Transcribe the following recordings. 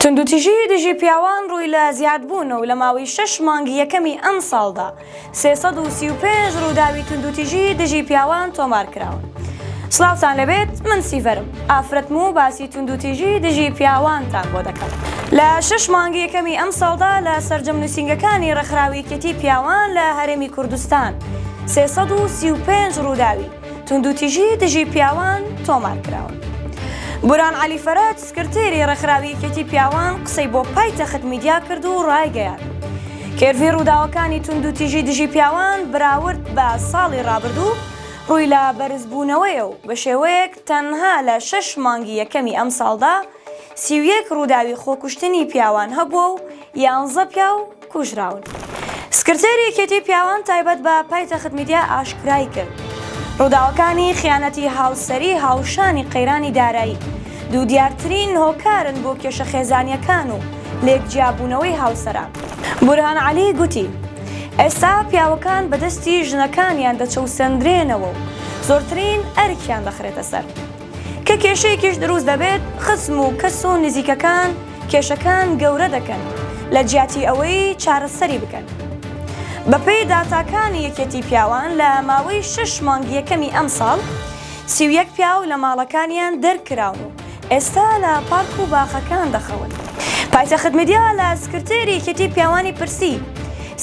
توندوتیژی دژی پیاوان ڕووی لە زیادبوونە و لە ماوەی شەش مانگی یەکەمی ئەمساڵدا 335 ڕووداوی توندوتیژی دژی پیاوان تۆمار کراون. سڵاوتان لێبێت من سیڤەرم ئافرەتم و باسی توندوتیژی دژی پیاوانتان بۆ دەکەم. لە شەش مانگی یەکەمی ئەمساڵدا لە سەرجەم نووسینگەکانی ڕێکخراوی یەکێتی پیاوان لە هەرێمی کوردستان 335 ڕووداوی توندوتیژی دژی پیاوان تۆمار کراون. بوران عەلی فەرەج سکرتێری ڕێکخراوی یەکێتی پیاوان قسەی بۆ پایتەخت میدیا کرد و ڕایگەیاند، کێرڤی ڕووداوەکانی توندوتیژی دژی پیاوان بەراورد بە ساڵی ڕابردوو ڕووی لە بەرزبوونەوەیە و بە شێوەیەک تەنها لە شەش مانگی یەکەمی ئەمساڵدا 31 ڕووداوی خۆکوشتنی پیاوان هەبووە و یانزە پیاو کوژراون. سکرتێری یەکێتی پیاوان تایبەت بە پایتەخت میدیا ئاشکرای کرد، ڕووداوەکانی خیانەتی هاوسەری هاوشانی قەیرانی دارایی دوو دیارترین هۆکارن بۆ کێشە خێزانییەکان و لێکجیابوونەوەی هاوسەران. بورهان عەلی گوتی، ئێستا پیاوەکان بەدەستی ژنەکانیان دەچەوسێندرێنەوە و زۆرترین ئەرکیان دەخرێتە سەر. کە کێشەیەکیش دروست دەبێت خزم و کەس و نزیکەکان کێشەکان گەورە دەکەن لە جیاتی ئەوەی چارەسەری بکەن. بەپێی داتاکانی یەکێتی پیاوان لە ماوەی شەش مانگی یەکەمی ئەمساڵ 31 پیاو لە ماڵەکانیان دەرکراون و ئێستا لە پارک و باخەکان دەخەون. پایتەخت میدیا لە سکرتێری یەکێتی پیاوانی پرسی،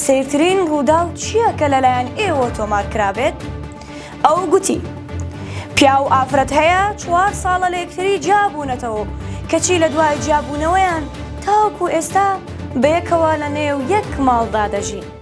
سەیرترین ڕووداو چییە کە لەلایەن ئێوە تۆمار کرابێت؟ ئەو گوتی، پیاو و ئافرەت هەیە چوار ساڵە لە یەکتری جیابوونەتەوە و کەچی لە دوای جیابوونەوەیان تاوەکو ئێستا بەیەکەوە لە نێو یەک ماڵدا دەژین.